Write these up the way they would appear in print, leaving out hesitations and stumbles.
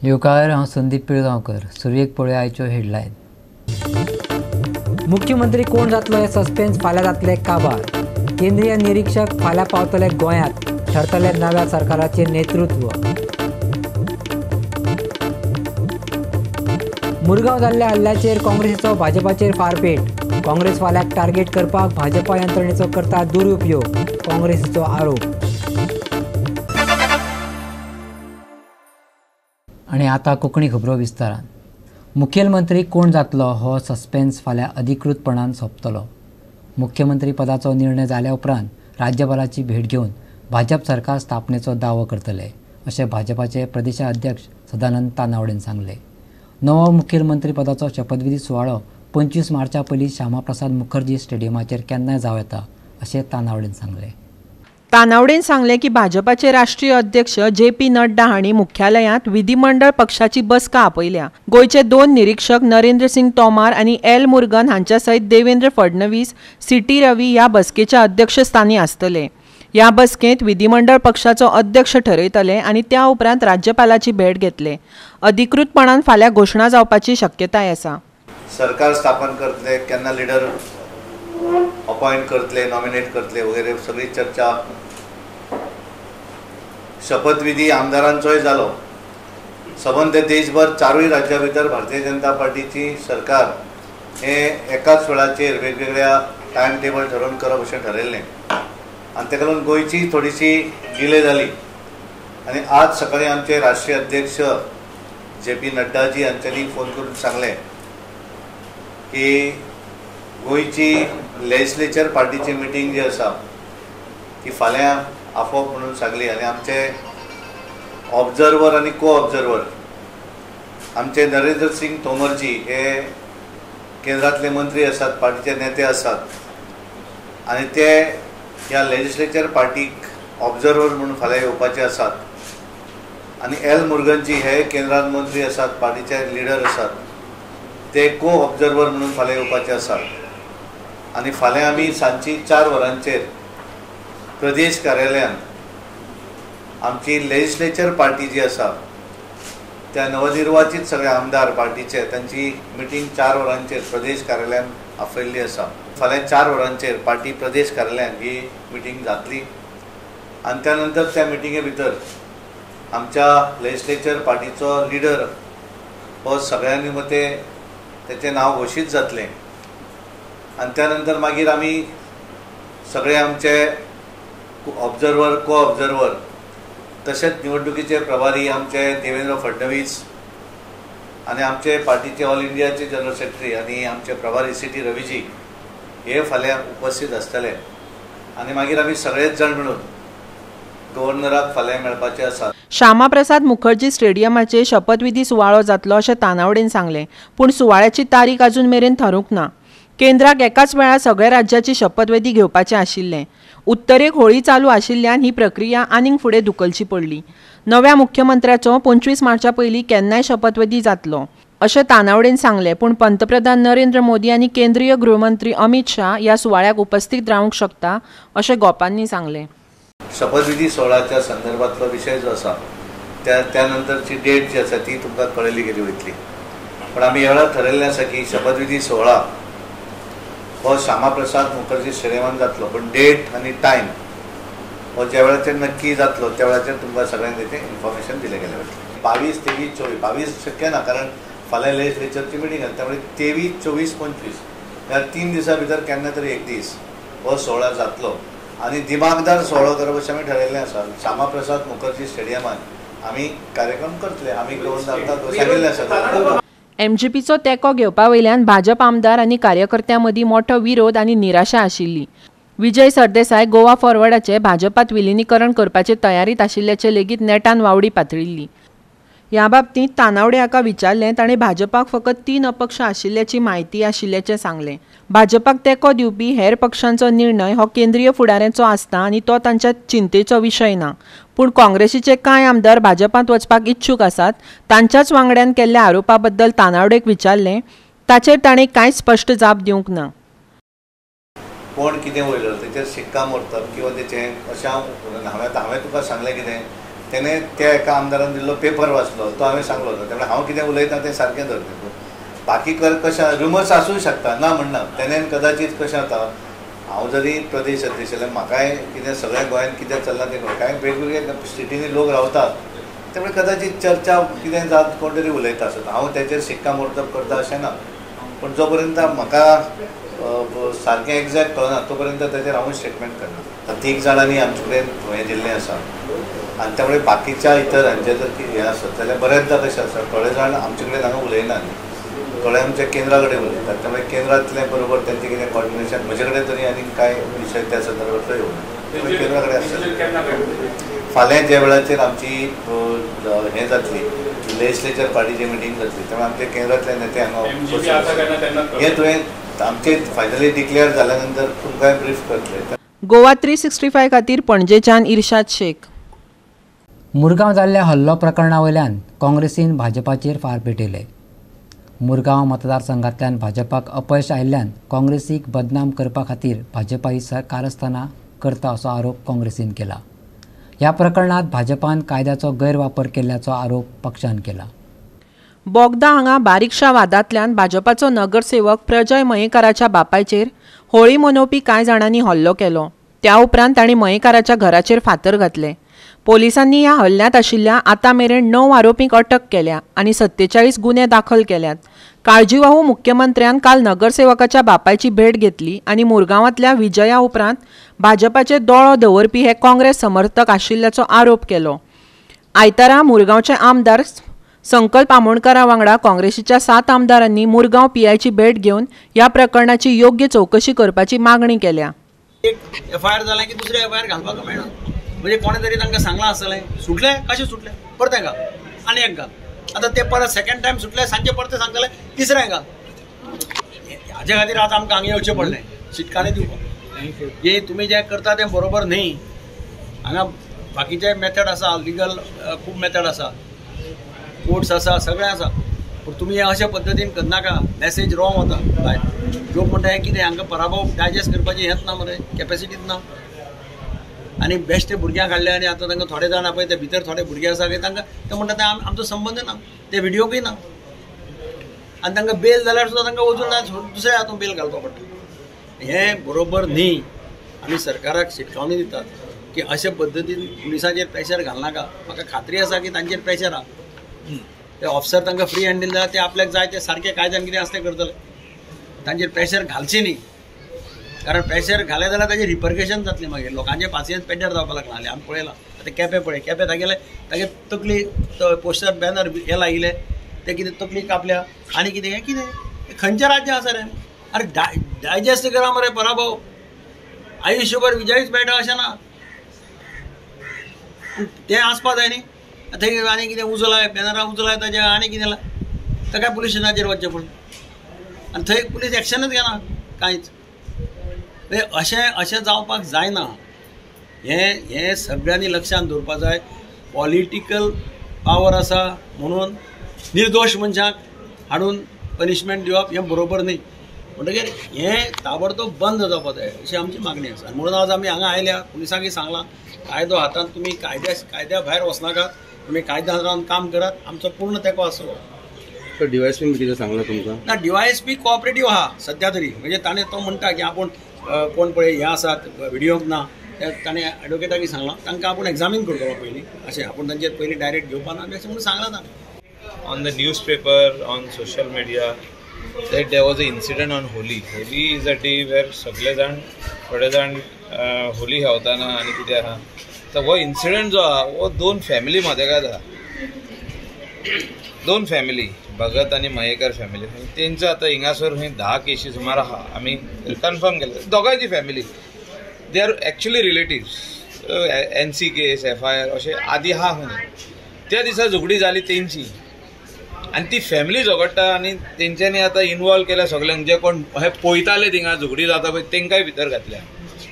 येवकार, हांव संदीप पिळगांवकर. सुरवेक पळोवया आयच्यो हेडलायन. मुख्यमंत्री कोण जातलो हे सस्पेन्स फाल्यां जातले काबार. केंद्रीय निरीक्षक फाल्यां पावतले गोंयांत, ठरतले नव्या सरकाराचे नेतृत्व. मुरगांव जाल्ल्या हल्ल्याचेर काँग्रेसीचो भाजपाचेर फारपेट. काँग्रेस फाल्याक टार्गेट करपाक भाजपा यंत्रणेचो करता दुरुपयोग, काँग्रेसीचो आरोप. आनी आतां कोंकणी खबरो विस्तारान. मुखेलमंत्री कोण जातलो हो सस्पेन्स फाल्यां अधिकृतपणान सोंपतलो. मुख्यमंत्री पदाचो निर्णय जाल्या उपरांत राज्यपालाची भेट घेवन भाजप सरकार स्थापनेचो दावो करतले अशें भाजपाचे प्रदेशाध्यक्ष सदानंद तानावडेन सांगलें. नवो मुखेलमंत्री पदाचो शपथविधी सुवाळो 25 मार्चा पयलीं श्यामाप्रसाद मुखर्जी स्टेडियमाचेर केन्नाय जावं येता अशें तानावडेन सांगलें. तानावडेन सांगलें की भाजपाचे राष्ट्रीय अध्यक्ष जे पी नड्डा हांणी मुख्यालयांत विधिमंडळ पक्षाची बसका आपयल्या. गोंयचे 2 निरीक्षक नरेंद्र सिंग तोमार आनी एल मुर्गन हांच्या सयत देवेंद्र फडणवीस, सी टी रवी ह्या बसकेच्या अध्यक्षस्थानी आसतले. ह्या बसकेंत विधिमंडळ पक्षाचो अध्यक्ष ठरयतले आनी त्या उपरांत राज्यपालाची भेट घेतले. अधिकृतपणान फाल्यां घोशणा जावपाची शक्यताय आसा. सरकार स्थापन करतले, केन्ना लिडर अपॉइंट करतले, नॉमिनेट करतले वगैरे सगळी चर्चा. शपथविधी आमदारांचोय जालो. सबंद देशभर चारूय राज्यां भितर भारतीय जनता पार्टीची सरकार हे एकाच वेळाचेर वेगवेगळ्या टायम टेबल ठरोवन करप अशें ठरयल्लें आनी ताका लागून गोंयची थोडीशी डिले जाली. आनी आज सकाळीं आमचे राष्ट्रीय अध्यक्ष जे पी नड्डाजी हांच्यांनी फोन करून सांगलें की गोंयची लेजिस्लेचर पार्टीची मिटींग जी आसा ती फाल्यां आफोवप म्हणून सांगली. आनी आमचे ऑब्जर्वर आनी को ऑब्जर्वर आमचे नरेंद्र सिंग तोमरजी हे केंद्रांतले मंत्री आसात, पार्टीचे नेते आसात आनी ते ह्या लेजिस्लेचर पार्टीक ऑब्जर्वर म्हणून फाल्यां येवपाचे आसात. आनी एल मुर्गनजी हे केंद्रांत मंत्री आसात, पार्टीचे लिडर आसात, ते को ऑब्जर्वर म्हणून फाल्यां येवपाचे आसात. आनी फाल्यां आमी सांजची 4 वरांचेर प्रदेश कार्यालयान आमची लेजिस्लेचर पार्टी जी आसा त्या नवनिर्वाचित सगळे आमदार पार्टीचे तांची मिटींग 4 वरांचेर प्रदेश कार्यालयान आपयल्ली आसा. फाल्यां 4 वरांचेर पार्टी प्रदेश कार्यालयान ही मिटींग जातली आनी त्या नंतर त्या मिटिंगे भितर आमच्या लेजिस्लेचर पार्टीचो लिडर हो सगळ्यांनी मते तेचें नांव घोशीत जातलें. आनी त्या नंतर मागीर आमी सगळे आमचे ऑब्जर्वर, को ऑब्जर्वर तशेंच निवडणुकीचे प्रभारी आमचे देवेंद्र फडणवीस आनी आमचे पार्टीचे ऑल इंडियाचे जनरल सेक्रेटरी आनी आमचे प्रभारी सी टी रवीजी हे फाल्यां उपस्थित आसतले. आनी मागीर आमी सगळेच जाण मेळून गव्हर्नराक फाल्यां मेळपाचे आसात. श्यामाप्रसाद मुखर्जी स्टेडियमाचेर शपथविधी सुवाळो जातलो अशें तानावडेन सांगलें. पूण सुवाळ्याची तारीख अजून मेरेन थारूंक ना. केंद्राक एकाच वेळार सगळ्या राज्याची शपथविधी घेवपाचें आशिल्लें. उत्तरेक होळी चालू आशिल्ल्यान ही प्रक्रिया आनीक फुडें धुकलची पडली. नव्या मुख्यमंत्र्याचो 25 मार्चा पयलीं केन्नाय शपथविधी जातलो अशें तानावडेन सांगलें. पूण पंतप्रधान नरेंद्र मोदी आनी केंद्रीय गृहमंत्री अमित शाह ह्या सुवाळ्याक उपस्थित रावंक शकता अशें गोपांनी सांगलें. शपथविधी सोहळ्याच्या संदर्भातलो विशय जो आसा त्या नंतरची डेट जी आसा ती तुमकां कळयली गेली वयतली. पण आमी ह्या वेळार ठरयल्लें आसा की शपथविधी सोहळा हो श्यामाप्रसाद मुखर्जी स्टेडियमान जातलो, पण डेट आनी टायम हो ज्या वेळाचेर नक्की जातलो त्या वेळाचेर तुमकां सगळ्यांक तेचें इन्फॉर्मेशन दिलें गेलें वयतलें. 22, 23, 24, 22 शक्य ना कारण फाल्यां लेजिस्लेचरची मिटींग आसा, त्यामुळे 23, 24, 25 ह्या 3 दिसां भितर केन्ना तरी एक दीस हो सोहळा जातलो. आनी दिमागदार सोहळो करप अशें आमी ठरयल्लें आसा. श्यामाप्रसाद मुखर्जी स्टेडियमान आमी कार्यक्रम करतले, आमी गव्हर्नराक सांगिल्लें आसा. एमजीपीचो तेंको घेवपा वयल्यान भाजप आमदार आनी कार्यकर्त्यां मदीं मोठो विरोध आनी निराशा आशिल्ली. विजय सरदेसाय गोवा फॉरवर्डाचे भाजपात विलिनीकरण करपाचे तयारीत आशिल्ल्याचे लेगीत नेटान वावडी पातळिल्ली. ह्या बाबतींत तानावडे हाका विचारलें ताणें भाजपाक फकत 3 अपक्ष आशिल्ल्याची म्हायती आशिल्ल्याचें सांगलें. भाजपाक तेंको दिवपी हेर पक्षांचो निर्णय हो केंद्रीय फुडाऱ्यांचो आसता आनी तो तांच्या चिंतेचो विशय ना. पूण काँग्रेसीचे कांय आमदार भाजपांत वचपाक इच्छूक आसात. तांच्याच वांगड्यान केल्ल्या आरोपा बद्दल तानावडेक विचारलें ताचेर ताणें कांयच स्पश्ट जाप दिवंक ना. कोण कितें उलयलो तेचेर शिक्का मोडतात किंवा तेचें अशें हांव हांवें तुका सांगलें कितें तेणें त्या एका आमदारान दिल्लो पेपर वाचलो तो हांवें सांगलो ना. त्यामुळे हांव कितें उलयता तें सारकें धरता. बाकी कशें रुमर्स आसूं शकता ना म्हणना तेणें कदाचीत कशें जाता हांव जरी प्रदेश अध्यक्ष जाल्यार म्हाकाय कितें सगळ्या गोंयांत कितें चल्लां तें कांय वेगवेगळ्या स्टेटींनी लोक रावतात त्यामुळे कदाचीत चर्चा कितें जात कोण तरी उलयता आसत. हांव तेचेर शिक्का मोडतप करता अशें ना, पूण जो पर्यंत म्हाका सारकें एग्जॅक्ट कळना तो पर्यंत ताचेर हांव स्टेटमेंट करना. 3 जाणांनी आमचे कडेन हें दिल्लें आसा आनी त्यामुळे बाकीच्या इतर हांचे जर हें आसत जाल्यार बरेचदा कशें आसा थोडे जाण आमचे कडेन हांगा उलयना न्ही, थोडे आमच्या केंद्रा कडेन उलयतात. त्यामुळे केंद्रांतले बरोबर तेंचें कितें कॉर्डिनेशन म्हजे कडेन तरी आनी कांय विशय त्या संदर्भांतलो येवना, केंद्रा कडेन आसतलें. फाल्यां ज्या वेळाचेर आमची हें जातली लेजिस्लेचर पार्टीची मिटींग जातली त्यामुळे आमच्या केंद्रांतले नेते हांगा हें तुवें आमचे फायनली डिक्लेअर जाल्या नंतर तुमकां ब्रीफ करतले. गोवा 365 खातीर पणजेच्यान इर्शाद शेख. मुरगांव जाल्ल्या हल्लो प्रकरणा वयल्यान काँग्रेसीन भाजपाचेर फार पेटयले. मुरगांव मतदारसंघांतल्यान भाजपाक अपयश आयिल्ल्यान काँग्रेसीक बदनाम करपा खातीर भाजपा ही कारस्थानां करता असो आरोप काँग्रेसीन केला. ह्या प्रकरणांत भाजपान कायद्याचो गैरवापर केल्ल्याचो आरोप पक्षान केला. बोगदा हांगा बारीकशा वादांतल्यान भाजपाचो नगरसेवक प्रजय मयेकाराच्या बापायचेर होळी मनोवपी कांय जाणांनी हल्लो केलो. त्या उपरांत तांणी मयेकाराच्या घराचेर फातर घातले. पोलिसांनी ह्या हल्ल्यांत आशिल्ल्या आतां मेरेन 9 आरोपींक अटक केल्या आनी 47 गुन्हे दाखल केल्यात. काळजीवाहू मुख्यमंत्र्यान काल नगरसेवकाच्या बापायची भेट घेतली आनी मुरगांवांतल्या विजया उपरांत भाजपाचे दोळो दवरपी हे काँग्रेस समर्थक आशिल्ल्याचो आरोप केलो. आयतारा मुरगांवचे आमदार संकल्प आमोणकारा वांगडा काँग्रेसीच्या 7 आमदारांनी मुरगांव पीआयची भेट घेवन ह्या प्रकरणाची योग्य चवकशी करपाची मागणी केल्या. एक एफआयआर जाला की दुसरे एफआयआर घालपाक मेळना, म्हणजे कोणे तरी तांकां सांगलां आसतलें सुटले कशें सुटले परतें घाल आनी एक घाल. आतां ते परत सेकंड टायम सुटले सांजे परतें सांगतले तिसरें घाल. हाजे खातीर आतां आमकां हांगा येवचें पडलें शिटकाणी दिवपाक. हे तुमी जें करता तें बरोबर न्ही. हांगा बाकीचे मेथड आसा, लिगल खूब मेथड आसा, कोर्ट्स आसा, सगळें आसा, पूण तुमी अशा पद्दतीन करनाका. मॅसेज रॉंग वता भायर. लोक म्हणटा हें कितें हांकां पराभव डायजेस्ट करपाची हेंच ना मरे, कॅपेसिटीच ना. आनी बेश्टे भुरग्यांक हाडले आनी आतां तांकां थोडे जाण पळय ते भितर थोडे भुरगे आसा तांकां ते म्हणटा ते आमचो संबंद ना, ते व्हिडियोकूय ना. आनी तांकां बेल जाल्यार सुद्दां तांकां वचून दुसऱ्या हातून बेल घालपाक पडटा. हें बरोबर न्ही. आमी सरकाराक शिटकावणी दितात की अशे पद्दतीन पुलिसांचेर प्रेशर घालनाका. म्हाका खात्री आसा की तांचेर प्रेशर आहा. ते ऑफिसर तांकां फ्री हँड दिले जाल्यार ते आपल्याक जाय ते सारके कायद्यान कितें आसा तें करतले. तांचेर प्रेशर घालचें न्ही, कारण प्रेशर घालें जाल्यार ताजें रिपर्केशन जातलें मागीर. लोकांचे पासियेंस पेड्ड्यार जावपाक लागलें. आमी पळयलां आतां केपें पळय, केपें तागेले तागे तकली पोस्टर बॅनर हे लायिल्ले ते कितें तकली कापल्या आनी कितें हें कितें खंयचें राज्य आसा रे. अरे डायजेस्ट करा मरे पराभव. आयुश्यभर विजयूच मेळटा अशें ना, तें आसपा जाय न्ही. थंय आनी कितें उजो लाय, बॅनरां उजो लाय ताजे आनी कितें लाय, ताका पुलीस स्टेशनाचेर वचचें पडलें आनी थंय पुलीस एक्शनच घेना कांयच. अशें अशें जावपाक जायना. हें हें सगळ्यांनी लक्षांत दवरपाक जाय. पॉलिटिकल पावर आसा म्हणून निर्दोश मनशांक हाडून पनिशमेंट दिवप हें बरोबर न्ही. म्हणटकीर हें ताबडतोब बंद जावपाक जाय अशी आमची मागणी आसा. म्हणून आज आमी हांगा आयल्या, पुलिसांकय सांगलां कायदो हातांत तुमी कायद्या भायर वचनाकात, तुमी कायद्यान रावन काम करात, आमचो पूर्ण तेंको आसतलो. डीवायएसपी कितें सांगलां तुमकां? ना, डीवायएसपी कोऑपरेटीव आहा सद्या तरी. म्हणजे ताणें तो म्हणटा की आपूण कोण पळय हें आसात व्हिडियोक ना, ताणें एडवोकेटाकय सांगलां तांकां आपूण एग्जामीन करतलो पयलीं, अशें आपूण तांचेर पयलीं डायरेक्ट घेवपा ना अशें म्हणून सांगलां ताणें. On the newspaper, on social media, that there was an incident on Holi. Holi is a day where सगळे जाण थोडे जाण होली खेळताना आनी कितें आहा. तर हो इन्सिडंट जो आहा हो दोन फॅमिली मदेगात आहा. दोन फॅमिली, भगत आनी मयेकर फॅमिली. तेंचो आतां हिंगासर खंय 10 केशी सुमार आहा, आमी कन्फर्म केले. दोगांयची family, they are actually relatives. NC case, FIR अशें आदी आहा खंय. त्या दिसा झगडी जाली तेंची आनी ती फॅमिली झगडटा आनी तेंच्यांनी आतां इनवॉल्व केल्या सगल्यांक. जे कोण हे पळयताले थिंगा झगडी जाता पळय तेंकांय भितर घातल्या,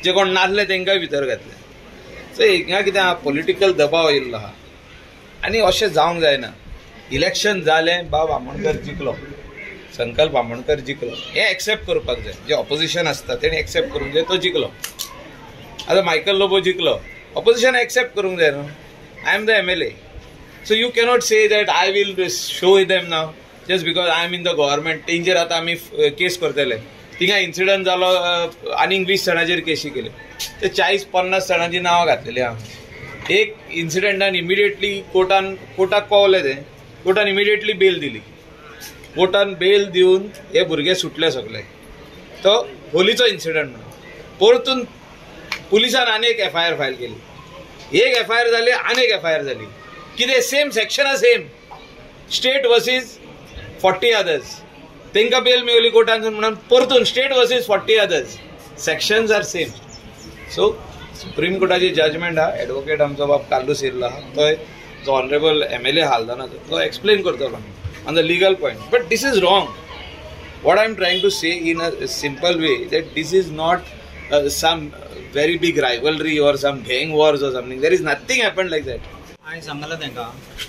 जे कोण नासले तेंकांय भितर घातल्या. सो हिंगा कितें आहा, पॉलिटिकल दबाव येयल्लो आहा आनी अशें जावंक जायना. इलेक्शन जालें, बाब आमोणकर जिखलो, संकल्प आमोणकर जिखलो, हें एक्सेप्ट करपाक जाय. जे ऑपोजिशन आसता तेणी एक्सेप्ट करूंक जाय तो जिखलो. आतां मायकल लोबो जिखलो, ऑपोजिशन एक्सेप्ट करूंक जाय न्हू. I am the MLA, so you cannot say that I will show them now just because I am in the government. तेंचेर आतां आमी केस करतले. थिंगा इन्सिडंट जालो, आनीक 20 जाणांचेर केशी केल्यो, ते 40-50 जाणांची नांवां घातलेली आहा. एक इन्सिडंटान इमिडिएटली कोर्टाक पावले, ते कोर्टान इमिडिएटली बेल दिली. कोर्टान बेल दिवन हे भुरगे सुटले सगळे. तो होलीचो इन्सिडंट म्हणून परतून पुलिसान आनी एक एफआयआर फायल केली. एक एफआयआर जाली, आनी एक एफआयआर जाली. कितें सेम सेक्शना सेम, स्टेट वर्सीस 40 अदर्स. तांकां बेल मेवली कोर्टान म्हणून परतून state versus 40 others, sections are same. So supreme कोर्टाची judgement आहा. एडवोकेट आमचो बाब कार्लूस येयल्लो आहा, तो जो ऑनरेबल एमएलए हालदानाचो तो एक्सप्लेन करतलो on the legal point. But this is wrong. What I am trying to say in a simple way that this is not some very big rivalry or some gang wars or something. There is nothing happened like that. हांवें सांगलां तांकां,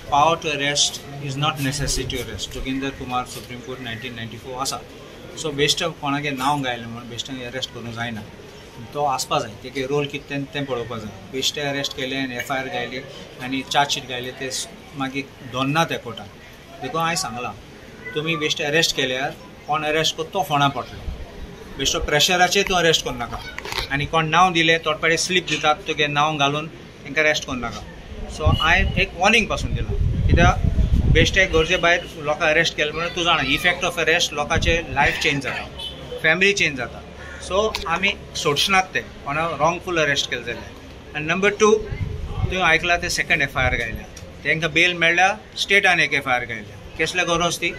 power to arrest is not necessary to arrest. Joginder Kumar supreme court 1994 आसा. So best कोणागे नांव गायलें म्हणून best arrest करूंक जायना, तो आसपा जाय, तेगे रोल कितें तें पळोवपा जाय. बेश्टे अरेस्ट केले आनी एफ I R गायली आनी चार्जशीट गायली ते मागीर दोन्ना त्या कोर्टान. देखून हांवें सांगलां, तुमी बेश्टे अरेस्ट केल्यार कोण अरेस्ट करता तो फोंडा पडटलो. बेश्टो प्रेशराचेर तूं अरेस्ट करूं नाका आनी कोण नांव दिलें तोटपाटे स्लीप दितात तुगे नांव घालून तांकां अरेस्ट करूं नाका. सो हांवें एक वॉर्निंग पासून दिलां, कित्याक बेश्टे गरजे भायर लोकांक अरेस्ट केले म्हणून तूं जाणा इफेक्ट ऑफ अरेस्ट, लोकांचे लायफ चेंज जाता, फॅमिली चेंज जाता. सो आमी सोडचे नात ते कोणा रॉंगफूल अरेस्ट केले जाल्यार. आनी नंबर 2, तुवें आयकलां ते सेकंड एफ I R गायल्या, तांकां बेल मेळ्ळ्या, स्टेटान एक एफ I R गायल्या. केसले गरज ती?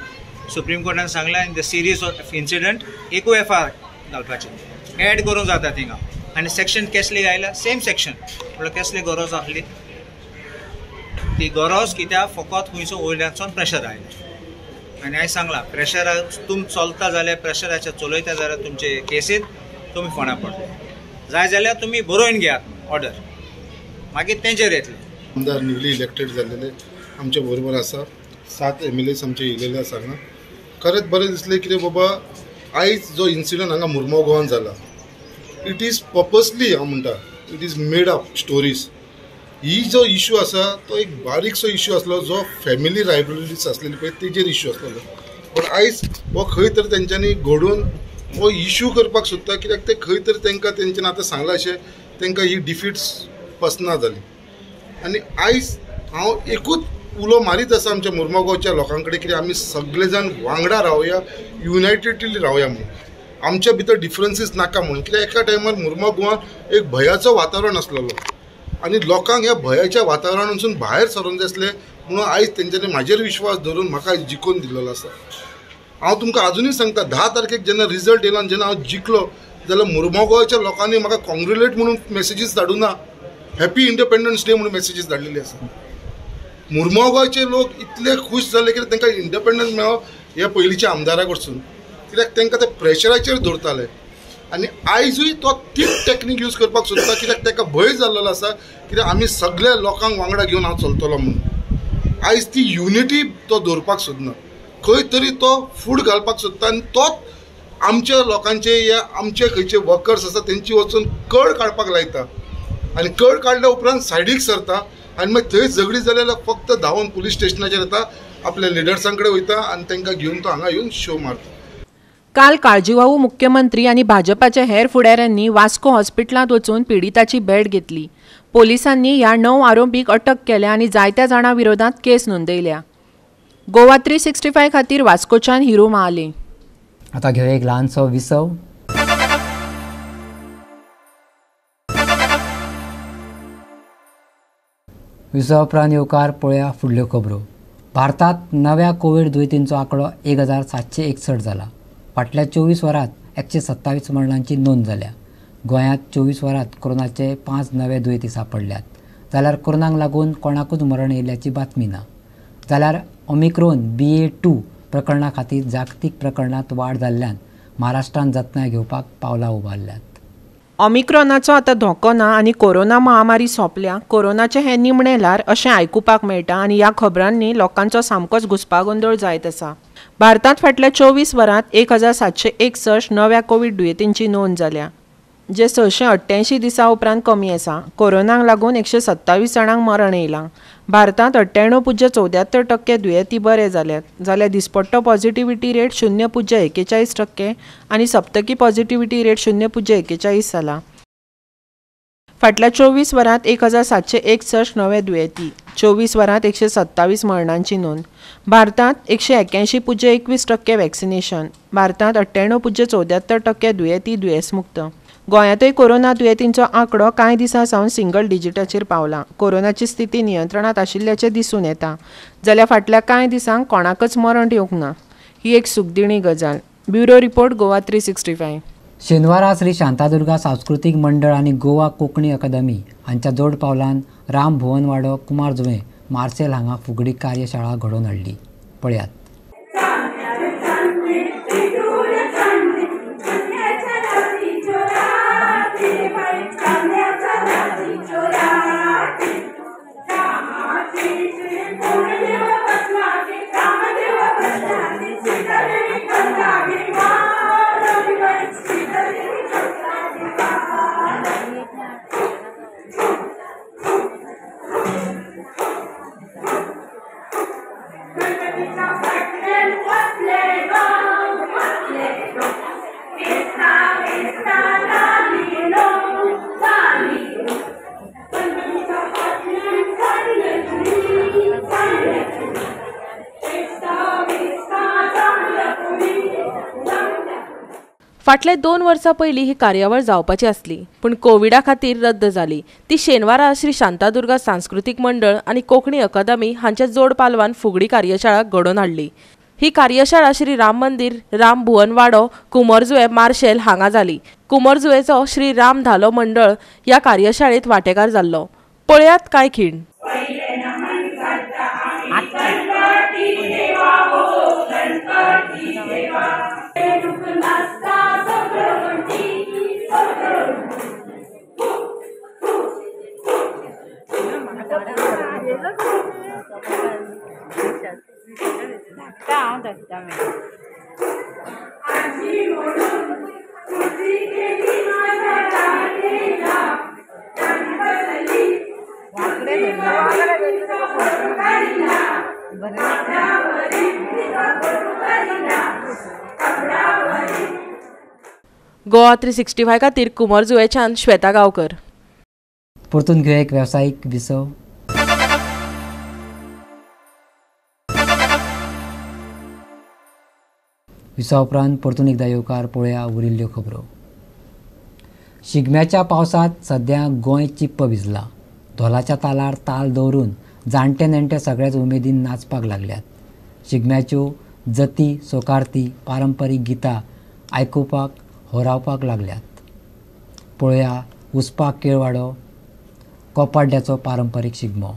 सुप्रीम कोर्टान सांगलां in the series of incident एकूय एफ I R घालपाचें, एड करूंक जाता थिंगा. आनी सेक्शन केसली गायल्या, सेम सेक्शन. म्हणल्यार केसली गरज आसली ती गरज कित्याक फकत खुंयचो वयल्यानसून प्रेशर आयलें. आनी हांवें सांगलां, प्रेशरा तुम चलता जाल्यार, प्रेशराचेर चलयता जाल्यार तुमचे केसीत तुमी फोंडा पडटले. जाय जाल्यार तुमी बरोवन घेयात ऑर्डर, मागीर तेंचेर येतले. आमदार न्यूली इलेक्टेड जाल्लेले आमचे बरोबर आसा, 7 एमएलएस आमचे येयलेले आसा हांगा. खरेंच बरें दिसलें कितें बाबा आयज जो इन्सिडंट हांगा मुरगांव गोवान जाला, it is purposely, हांव म्हणटा it is made up stories. ही जो इशू आसा तो एक बारीकसो इशू आसलो, जो फॅमिली रायबलरीज आसलेली पळय तेजेर इशू आसलेलो. पूण आयज हो खंय तर तेंच्यांनी घडोवन हो इशू करपाक सोदता, कित्याक ते खंय तर तांकां तेंच्यांनी आतां सांगलां अशें तांकां ही डिफिट्स पसना जाली. आनी आयज हांव एकूच उलो मारीत आसा आमच्या मुरगांव गांवच्या लोकां कडेन, कित्याक आमी सगळे जाण वांगडा रावया, युनायटेडली रावया म्हणून, आमच्या भितर डिफरन्सीस नाका म्हणून. कित्याक एका टायमार मुरगांव गोवान एक भंयाचो वातावरण आसलेलो आनी लोकांक ह्या भंयाच्या वातावरणांतसून भायर सरोंक जाय आसलें म्हणून आयज तेंच्यांनी म्हाजेर विश्वास धरून म्हाका आयज जिखोवन दिल्लो आसा. हांव तुमकां आजुनूय सांगता, 10 तारखेक जेन्ना रिजल्ट येयलो आनी जेन्ना हांव जिखलो जाल्यार मुरगांव गोवाच्या लोकांनी म्हाका कॉंग्रेच्युलेट म्हणून मॅसेजीस धाडूं ना, हॅपी इंडिपेंडन्स डे म्हणून मॅसेजीस धाडलेली आसा. मुरगांव गोंयचे लोक इतले खूश जाले की तांकां इंडिपेंडन्स मेळ्ळो ह्या पयलींच्या आमदारा कडसून, कित्याक तांकां ते प्रेशराचेर दवरताले. आनी आयजूय तो तीच टॅक्नीक यूज करपाक सोदता, कित्याक ताका भंय जाल्लो आसा कित्याक आमी सगळ्या लोकांक वांगडा घेवन हांव चलतलो म्हणून. आयज ती युनिटी तो दवरपाक सोदना, खंय तरी तो फूड घालपाक सोदता आनी तोच आमच्या लोकांचे या आमचे खंयचे वर्कर्स आसा तेंची वचून कळ काडपाक लायता आनी कळ काडल्या उपरांत सायडीक सरता आनी मागीर थंय झगडी जाल्यार फक्त धांवन पुलीस स्टेशनाचेर येता, आपल्या लिडर्सां कडेन वयता आनी तांकां घेवन तो हांगा येवन शो मारता. काल काळजीवाहू मुख्यमंत्री आनी भाजपाच्या हेर फुडाऱ्यांनी वास्को हॉस्पिटलांत वचून पिडिताची भेट घेतली. पोलिसांनी ह्या 9 आरोपींक अटक केल्या आनी जायत्या जाणां विरोधात केस नोंदयल्या. गोवा 365 खातीर वास्कोच्यान हिरू महाले. आता घेऊया एक ल्हानसो विसव. विसवा उपरांत येवकार पळोवया फुडल्यो खबरो. भारतांत नव्या कोवीड दुयेंतींचो आंकडो 1761 जाला. फाटल्या 24 वरांत 127 मरणांची नोंद जाल्या. गोंयांत 24 वरांत कोरोनाचे 5 नवे दुयेंती सांपडल्यात. जाल्यार कोरोनाक लागून कोणाकूच मरण येयल्ल्याची बातमी ना. जाल्यार ओमिक्रोन BA2 प्रकरणा खातीर जागतीक प्रकरणांत वाड जाल्ल्यान महाराष्ट्रान जतनाय घेवपाक पावलां उबारल्यात. ओमिक्रॉनाचो आतां धोको ना आनी कोरोना महामारी सोंपल्या, कोरोनाचें हें निमणें ल्हार अशें आयकुपाक मेळटा आनी ह्या खबरांनी लोकांचो सामकोच घुस्पागोंदळ जायत आसा. भारतांत फाटल्या 24 वरांत 1761 नव्या कोवीड दुयेंतींची नोंद जाल्या, जे 688 दिसां उपरांत कमी आसा. कोरोनाक लागून 127 जाणांक मरण येयलां. भारतांत 98.74% दुयेंती बरे जाल्यात, जाल्यार दिसपट्टो पॉझिटिव्हिटी रेट 0.41% आनी सप्तकी पॉझिटिव्हिटी रेट 0.41 जाला. फाटल्या 24 वरांत 1761 नवे दुयेंती, 24 वरांत 127 मरणांची नोंद. भारतांत 181.21% वॅक्सिनेशन. भारतांत 98.74% दुयेंती दुयेंसमुक्त. गोंयांतय कोरोना दुयेंतींचो आंकडो कांय दिसां सावन सिंगल डिजिटाचेर पावला. कोरोनाची स्थिती नियंत्रणांत आशिल्ल्याचें दिसून येता, जाल्यार फाटल्या कांय दिसांक कोणाकच मरण येवंक ना. ही एक सुखदिणी गजाल. Bureau report, Goa 365. शेनवारा श्री शांतादुर्गा सांस्कृतीक मंडळ आनी गोवा कोंकणी अकादमी हांच्या जोड पावलान राम भुवनवाडो कुमारजुवें मार्सेल हांगा फुगडी कार्यशाळा घडोवन हाडली. पळयात. फाटले 2 वर्सां पयलीं ही कार्यावळ जावपाची आसली, पूण कोविडा खातीर रद्द जाली. ती शेनवारा श्री शांतादुर्गा सांस्कृतीक मंडळ आनी कोंकणी अकादमी हांच्या जोड पालवान फुगडी कार्यशाळा घडोवन हाडली. ही कार्यशाळा श्री राम मंदिर, राम भुवनवाडो, कुमरजुवें मार्शेल हांगा जाली. कुमरजुवेचो श्री राम धालो मंडळ ह्या कार्यशाळेंत वांटेकार जाल्लो. पळयात कांय खीण. गोवा 365 खातीर कुमरजुवेच्यान श्वेता गांवकर. परतून घेवया एक वेवसायीक विसव. विसवा उपरांत परतून एकदा येवकार. पळोवया उरिल्ल्यो खबरो. शिगम्याच्या पावसांत सद्या गोंय चिप्प भिजलां. धोलाच्या तालार ताल दवरून जाणटे नेणटे सगळेच उमेदीन नाचपाक लागल्यात. शिगम्याच्यो जती सोकारती पारंपरीक गितां आयकुपाक होरावपाक लागल्यात. पळोवया उसपा केळवाडो कोपाड्याचो पारंपरीक शिगमो.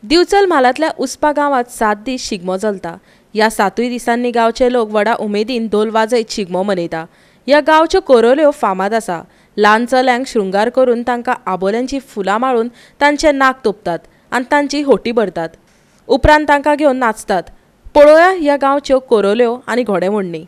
दिवचल म्हालांतल्या उसपा गांवांत 7 दीस शिगमो चलता. ह्या 7 दिसांनी गांवचे लोक व्हडा उमेदीन धोल वाजयत शिगमो मनयता. ह्या गांवच्यो कोरोल्यो फामाद आसा. ल्हान चल्यांक शृंगार करून तांकां आबोल्यांची फुलां माळून तांचे नाक तोपतात आनी तांची होटी भरतात. उपरांत तांकां घेवन नाचतात. पळोवया ह्या गांवच्यो कोरोल्यो आनी घोडेमोडणी.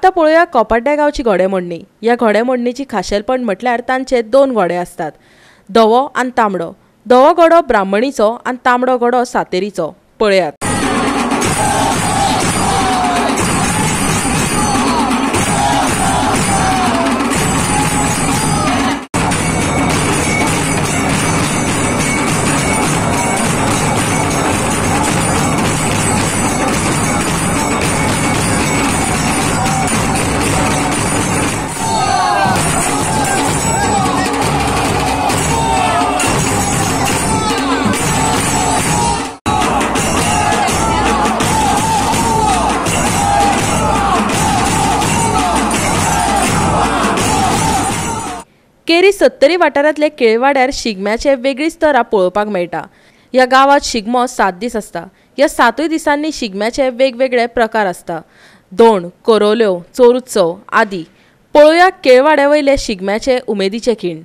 आतां पळोवया कोपाड्ड्या गांवची घोडेमोडणी. ह्या घोडेमोडणीची खाशेलपण म्हटल्यार तांचे 2 घोडे आसतात, धवो आनी तांबडो. धवो घोडो ब्राह्मणीचो आनी तांबडो घोडो सातेरीचो. पळयात. केरी सत्तरी वाठारांतले केळवाड्यार शिगम्याचे वेगळीच तरा पळोवपाक मेळटा. ह्या गांवांत शिगमो 7 दीस आसता. ह्या 7 दिसांनी शिगम्याचे वेगवेगळे प्रकार आसता, धोण, कोरोल्यो, चोरुत्सव आदी. पळोवया केळवाड्या वयले शिगम्याचे उमेदीचे खीण.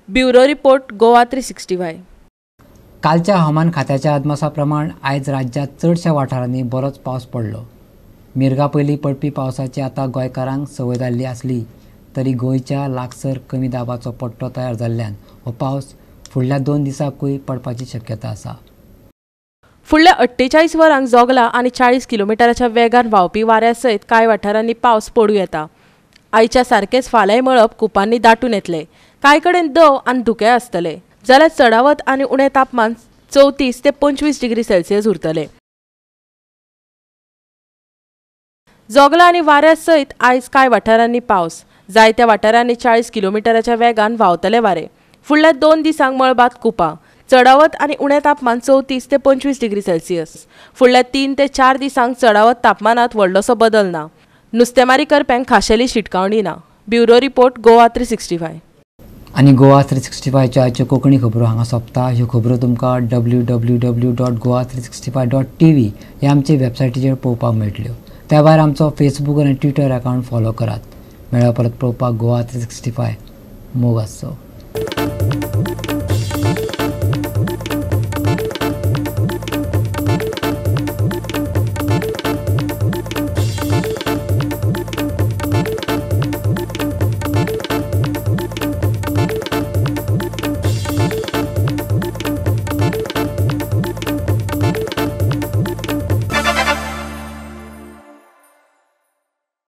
Bureau report, Goa 365. कालच्या हवामान खात्याच्या अदमासा प्रमाण आयज राज्यांत चडशा वाठारांनी बरोच पावस पडलो. मिर्गा पयलीं पडपी पावसाची आतां गोंयकारांक संवय जाल्ली आसली तरी गोंयच्या लागसर कमी दाबाचो पट्टो तयार जाल्ल्यान हो पावस फुडल्या 2 दिसांकूय पडपाची शक्यता आसा. फुडल्या 48 वरांक जोगला आनी 40 किलोमिटराच्या वेगान व्हांवपी वाऱ्या सयत कांय वाठारांनी पावस पडूं येता. आयच्या सारकेच फाल्यांय मळब कुपांनी दाटून येतले. कांय कडेन दव आनी धुकें आसतले, जाल्यार चडावत आनी उणें तापमान 34 ते 25 डिग्री सेल्सियस उरतले. जोगला आनी वाऱ्या सयत आयज कांय वाठारांनी पावस, जायत्या वाठारांनी 40 किलोमिटराच्या वेगान व्हांवतले वारे. फुडल्या 2 दिसांक मळबांत कुपां, चडावत आनी उणें तापमान 34 ते 25 डिग्री सेल्सियस. फुडल्या 3 ते 4 दिसांक चडावत तापमानांत व्हडलोसो बदल ना. नुस्तेमारी करप्यांक खाशेली शिटकावणी ना. Bureau report, Goa 365. आनी गोवा 365च्यो आयच्यो कोंकणी खबरो हांगा सोंपता. ह्यो खबरो तुमकां www.goa365.tv ह्या आमचे वेबसायटीचेर पळोवपाक मेळटल्यो. त्या भायर आमचो फेसबूक आनी ट्विटर अकावंट फॉलो करात. मेळ्ळ्या परत पळोवपाक गोवा 365. मोग आसचो.